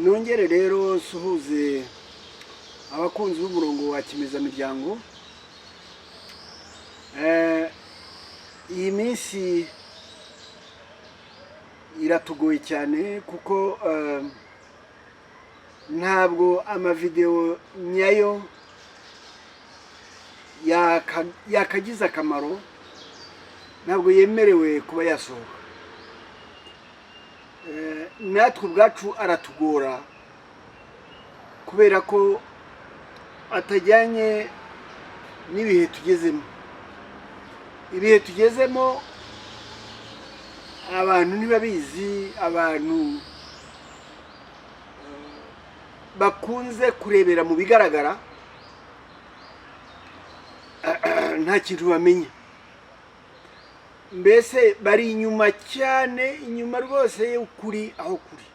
Nongere rero nsuhuze abakunzi b'umurongo wa Kimezamiryango. Iyi minsi iratugoye cyane kuko ntabwo amavidewo nyayo yakagize akamaro, ntabwo yemerewe kuba yasohoka. Natwe ubwacu aratugora kubera ko atajyanye n'ibihe tugezemo. Ibihe tugezemo abantu ntibabizi. Abantu bakunze kurebera mu bigaragara nta kintu bamenya, mbese bari inyuma cyane, inyuma rwose y'ukuri aho kuri.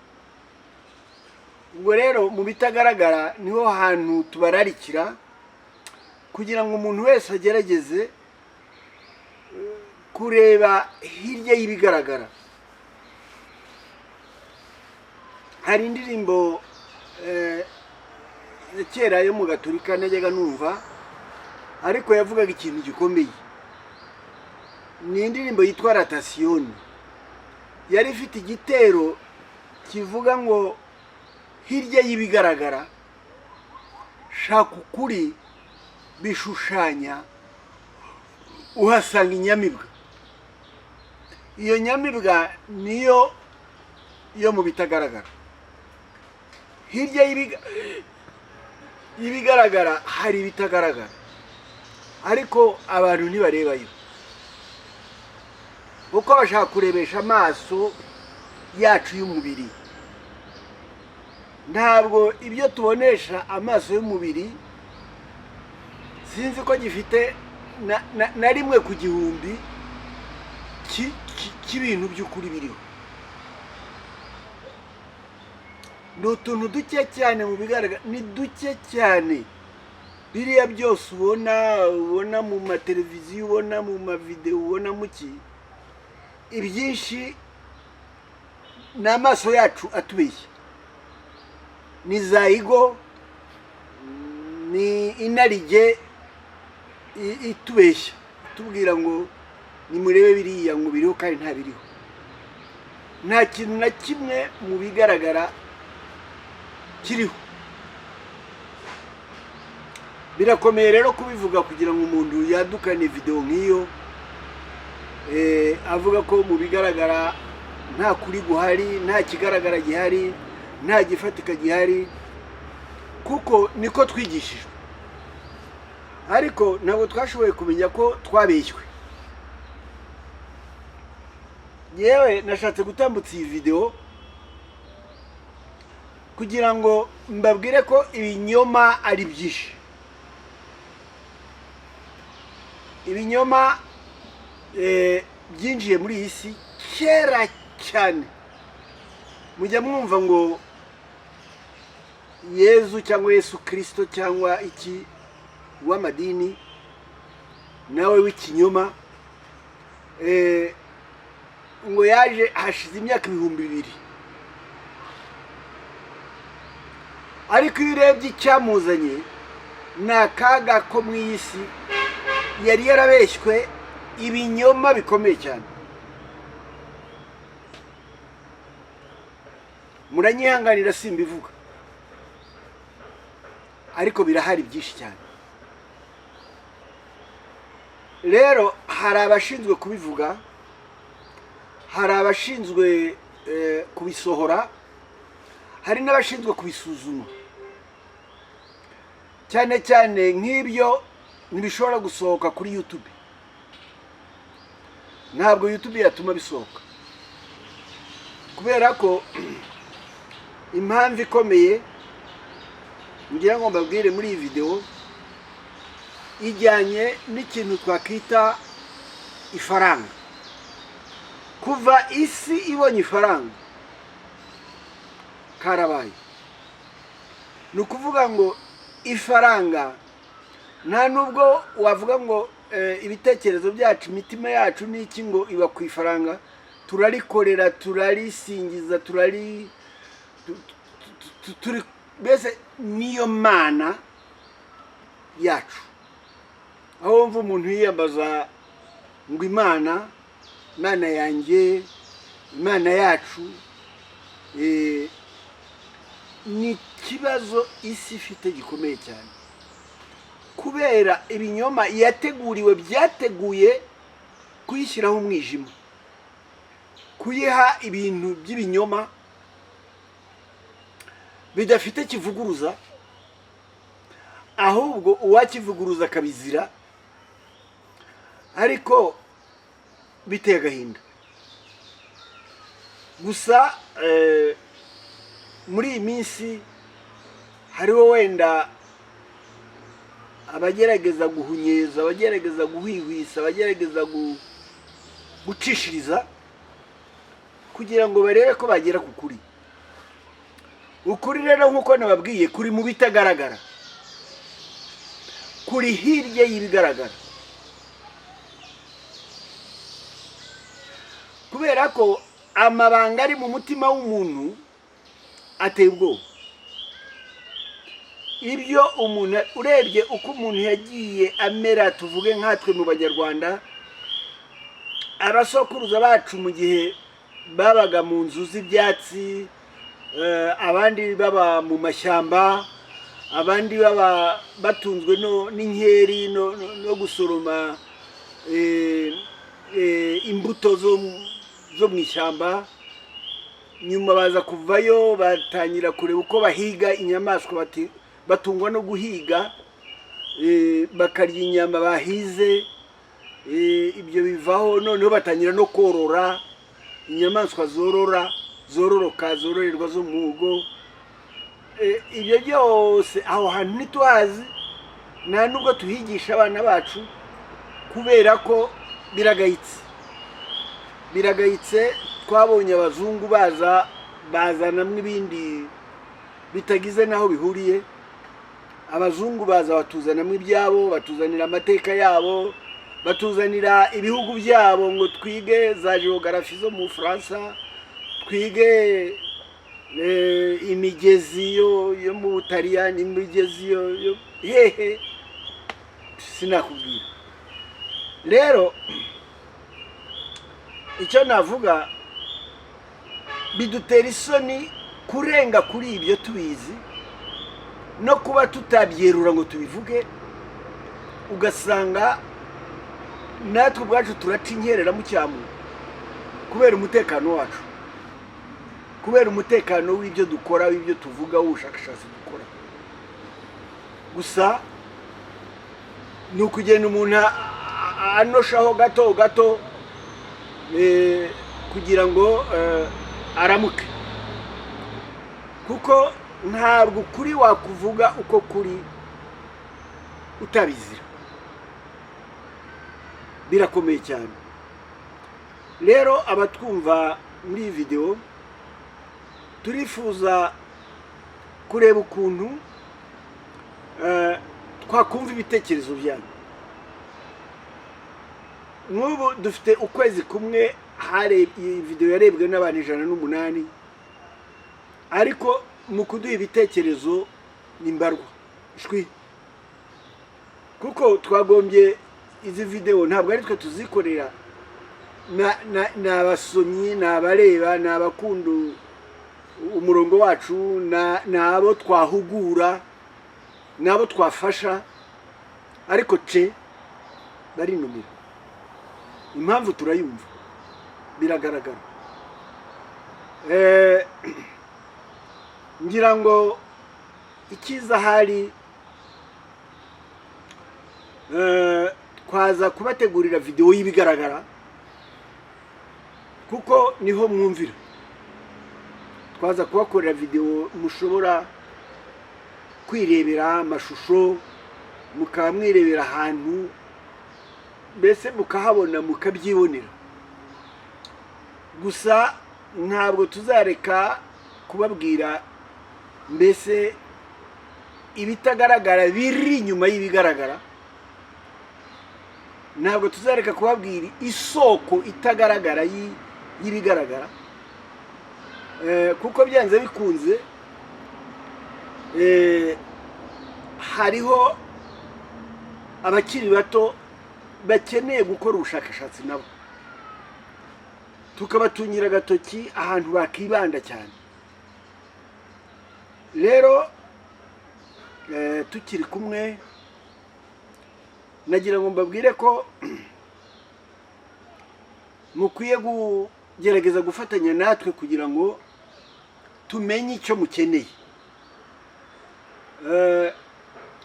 Ubwo rero mu bitagaragara niho hantu tubararikira kugira ngo umuntu wese agerageze kureba hirya y'ibigaragara. Hari indirimbo ya kera yo mu Gaturika najyaga numva, ariko yavugaga ikintu gikomeye. Ni indirimbo yitwa Ratasiyoni, yari ifite igitero kivuga ngo: "Hirya y'ibigaragara shaka ukuri, bishushanya uhasanga inyamibwa." Iyo nyamibwa niyo yo mu bitagaragara. Hirya y'ibigaragara hari ibitagaragara, ariko abantu ntibarebayo kuko bashaka kurebesha amaso yacu y'umubiri. Ntabwo ibyo tubonesha amaso y'umubiri, sinzi ko gifite na 1 ku gihumbi cy'ibintu by'ukuri biriho. Ni utuntu duke cyane mu bigaragara, ni duke cyane. Biriya byose ubona mu mateleviziyo, ubona mu mavidewo, ubona mu ki, ibyinshi ni amaso yacu atubeshya, ni za ego, ni inarijye itubeshya, itubwira ngo nimurebe biriya ngo biriho kandi nta biriho. Nta kintu na kimwe mu bigaragara kiriho. Birakomeye rero kubivuga kugira ngo umuntu yadukane videwo nk'iyo avuga ko mu bigaragara nta kuri guhari, nta kigaragara gihari, nta gifatika gihari, kuko niko twigishijwe, ariko ntabwo twashoboye kumenya ko twabeshywe. Yewe, nashatse gutambutsa iyi videwo kugira ngo mbabwire ko ibinyoma ari byinshi. Ibinyoma byinjiye muri iyi si kera cyane. Mujya mwumva ngo Yezu cyangwa Yesu Kirisito cyangwa iki w'amadini nawe w'ikinyoma, ngo yaje hashize imyaka 2000, ariko iyo urebye icyamuzanye ni akaga ko mu iyi si yari yarabeshywe ibinyoma bikomeye cyane. Muranyihanganira simbivuga, ariko birahari byinshi cyane. Rero hari abashinzwe kubivuga, hari abashinzwe kubisohora, hari n'abashinzwe kubisuzuma. Cyane cyane nk'ibyo ntibishobora gusohoka kuri YouTube. Ntabwo YouTube yatuma bisohoka, kubera ko impamvu ikomeye ngira ngo mbabwire muri iyi videwo ijyanye n'ikintu twakwita ifaranga. Kuva isi ibonye ifaranga karabaye. Ni ukuvuga ngo ifaranga, nta nubwo wavuga ngo ibitekerezo byacu, imitima yacu n'iki ngo iba ku ifaranga, turarikorera, turarisingiza, Turi mbese niyo mana yacu. Aho wumva umuntu yiyambaza ngo Imana, Imana yanjye, Imana yacu, ni ikibazo isi ifite gikomeye cyane, kubera ibinyoma yateguriwe, byateguye kuyishyiraho umwijima, kuyiha ibintu by'ibinyoma bidafite kivuguruza, ahubwo uwakivuguruza akabizira. Ariko biteye agahinda gusa. Muri iyi minsi hariho wenda abagerageza guhunyeza, abagerageza guhwihwisa, abagerageza gucishiriza kugira ngo barebe ko bagera ku kuri. Ukuri rero, nk'uko nababwiye, kuri mu bitagaragara, kuri hirya y'ibigaragara, kubera ko amabanga ari mu mutima w'umuntu ateye ubwoba. Ibyo umuntu, urebye uko umuntu yagiye amera, tuvuge nkatwe mu Banyarwanda, abasokuruza bacu mu gihe babaga mu nzu z'ibyatsi, abandi baba mu mashyamba, abandi baba batunzwe n'inkeri no gusoroma imbuto zo mu ishyamba, nyuma baza kuvayo batangira kureba uko bahiga inyamaswa, batungwa no guhiga, bakarya inyama bahize. Ibyo bivaho, noneho batangira no korora inyamaswa zororoka, zororerwa zo mu rugo. Ibyo byose aho hantu ntituhazi, nta nubwo tuhigisha abana bacu, kubera ko biragayitse, biragayitse. Twabonye abazungu baza bazanamo ibindi bitagize n'aho bihuriye. Abazungu baza batuzanamo ibyabo, batuzanira amateka yabo, batuzanira ibihugu byabo ngo twige za géographie zo mu Bufaransa, twige imigezi yo mu Butaliyani, imigezi yo hehe, sinakubwira. Rero icyo navuga, bidutera isoni kurenga kuri ibyo tubizi no kuba tutabyerura ngo tubivuge, ugasanga natwe ubwacu turaca inkerera mu cyamu kubera umutekano wacu, kubera umutekano w'ibyo dukora, w'ibyo tuvuga, w'ubushakashatsi dukora. Gusa ni ukugenda umuntu anoshaho gato gato kugira ngo aramuke, kuko ntabwo ukuri wakuvuga uko kuri utabizira, birakomeye cyane. Rero abatwumva muri iyi videwo, turifuza kureba ukuntu twakumva ibitekerezo byanyu. Nk'ubu dufite ukwezi kumwe iyi videwo yarebwe n'abantu 108, ariko mu kuduha ibitekerezo ni mbarwa shwi, kuko twagombye izi videwo ntabwo ari twe tuzikorera, ni abasomyi, ni abareba, ni abakunda umurongo wacu, ni abo twahugura, ni abo twafasha, ariko ce barinumira. Impamvu turayumva, biragaragara. Ngira ngo icyiza hari twaza kubategurira videwo y'ibigaragara, kuko niho mwumvira. Twaza kubakorera videwo mushobora kwirebera amashusho, mukaba mwirebera ahantu, mbese mukahabona, mukabyibonera. Gusa ntabwo tuzareka kubabwira mbese ibitagaragara biri inyuma y'ibigaragara, ntabwo tuzareka kubabwira isoko itagaragara y'ibigaragara, kuko byanze bikunze Hariho abakiri bato bakeneye gukora ubushakashatsi, nabo tukabatungira agatoki ahantu bakibanda cyane. Rero tukiri kumwe, nagira ngo mbabwire ko mukwiye kugerageza gufatanya natwe kugira ngo tumenye icyo mukeneye.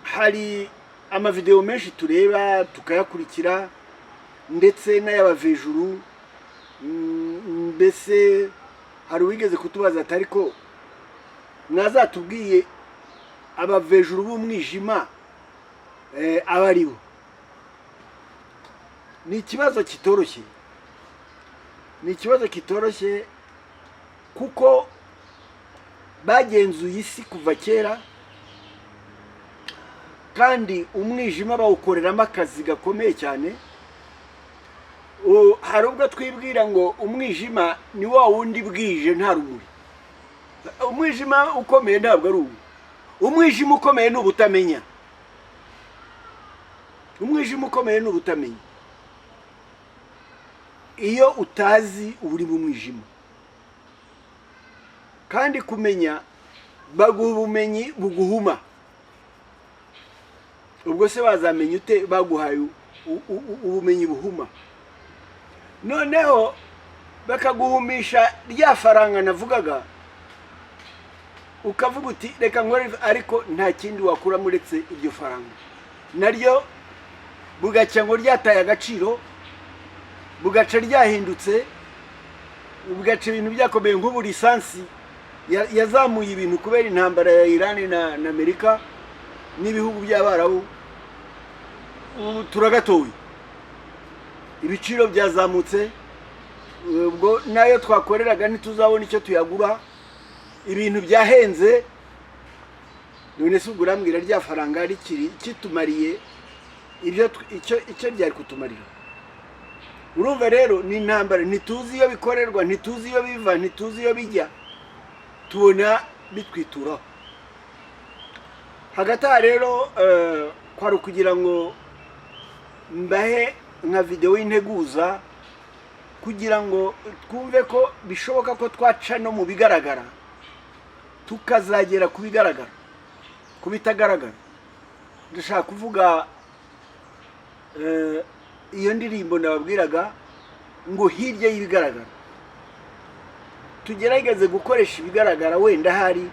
Hari amavidewo menshi tureba tukayakurikira, ndetse n'ay'abavejuru. Mbese hari uwigeze kutubaza ati: "Ariko mwazatubwiye abavejuru b'umwijima aba ari bo?" Ni ikibazo kitoroshye, ni ikibazo kitoroshye, kuko bagenzuye isi kuva kera, kandi umwijima bawukoreramo akazi gakomeye cyane. Hari ubwo twibwira ngo umwijima ni wa wundi bwije nta rumuri. Umwijima ukomeye ntabwo ari uwo. Umwijima ukomeye ni ubutamenya. Umwijima ukomeye ni ubutamenya. Iyo utazi, uba uri mu mwijima. Kandi kumenya, baguha ubumenyi buguhuma. Ubwo se wazamenya ute baguhaye ubumenyi buhuma? Noneho bakaguhumisha rya faranga navugaga, ukavuga uti: "Reka nkore," ariko nta kindi wakuramo uretse iryo faranga. Naryo bugacya ngo ryataye agaciro, bugaca ryahindutse, bugaca ibintu byakomeye. Nk'ubu lisansi yazamuye ibintu kubera intambara ya Irani na Amerika n'ibihugu by'Abarabu. Ubu turagatoye, ibiciro byazamutse. Ubwo nayo twakoreraga ntituzabona icyo tuyagura, ibintu byahenze. None se ubwo urambwira rya faranga rikiri kitumariye ibyo icyo ryari kutumarira? Urumva rero ni intambara. Ntituzi iyo bikorerwa, ntituzi iyo biva, ntituzi iyo bijya, tubona bitwituraho. Hagati aha rero, kwari ukugira ngo mbahe nka videwo y'integuza, kugira ngo twumve ko bishoboka ko twaca no mu bigaragara, tukazagera ku bigaragara, ku bitagaragara. Ndashaka kuvuga iyo ndirimbo nababwiraga ngo "Hirya y'ibigaragara". Tugerageze gukoresha ibigaragara wenda hari,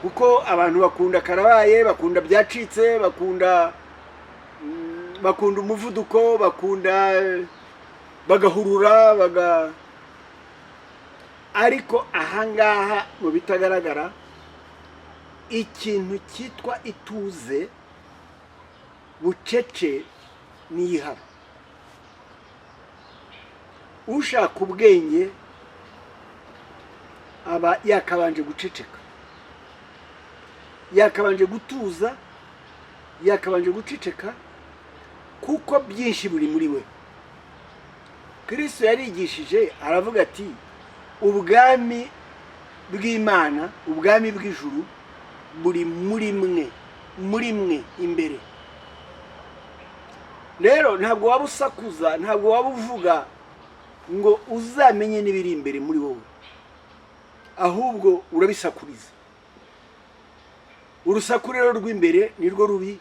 kuko abantu bakunda karabaye, bakunda byacitse, bakunda umuvuduko, bakunda bagahurura baga. Ariko ahangaha mu bitagaragara, ikintu cyitwa ituze bucece niyihaba. Ushaka ubwenge aba yakabanje guceceka, yakabanje gutuza, yakabanje guceceka, kuko byinshi buri muri we. Kirisito yarigishije, aravuga ati: "Ubwami bw'Imana, ubwami bw'ijuru buri muri mwe, muri mwe imbere." Rero ntabwo waba usakuza, ntabwo waba uvuga ngo uzamenye n'ibiri imbere muri wowe, ahubwo urabisakuriza. Urusaku rero rw'imbere nirwo rubi,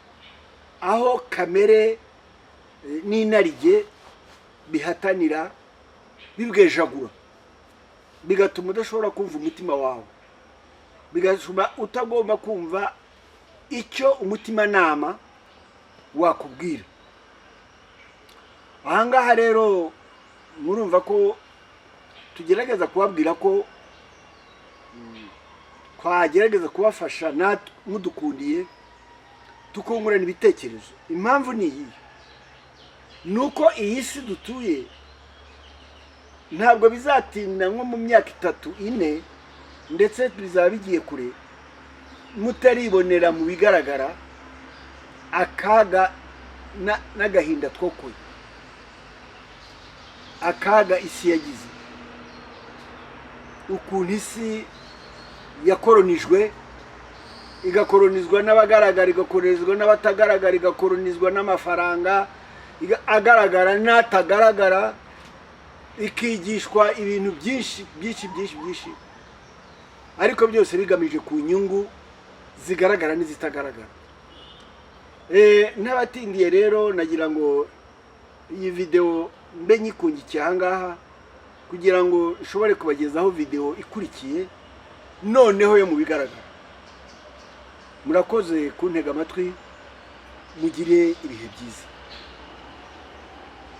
aho kamere n'inarijye bihatanira, bibwejagura, bigatuma udashobora kumva umutima wawe, bigatuma utagomba kumva icyo umutimanama wakubwira. Ahangaha rero murumva ko tugerageza kubabwira ko twagerageza kubafasha natwe mudukundiye, tukungurana ibitekerezo. Impamvu ni iyi: ni uko iyi si dutuye ntabwo bizatinda, nko mu myaka 3, 4, ndetse bizaba bigiye kure, mutaribonera mu bigaragara akaga n'agahinda twokoye, akaga isi yagize, ukuntu isi yakoronijwe. Igakoronizwa n'abagaragara, igakoronizwa n'abatagaragara, igakoronizwa n'amafaranga agaragara n'atagaragara, ikigishwa ibintu byinshi byinshi byinshi byinshi, ariko byose bigamije ku nyungu zigaragara n'izitagaragara. N'abatindiye rero, nagira ngo iyi videwo mbe nyikungikiye ahangaha kugira ngo nshobore kubagezaho videwo ikurikiye noneho yo mu bigaragara. Murakoze kuntega amatwi, mugire ibihe byiza.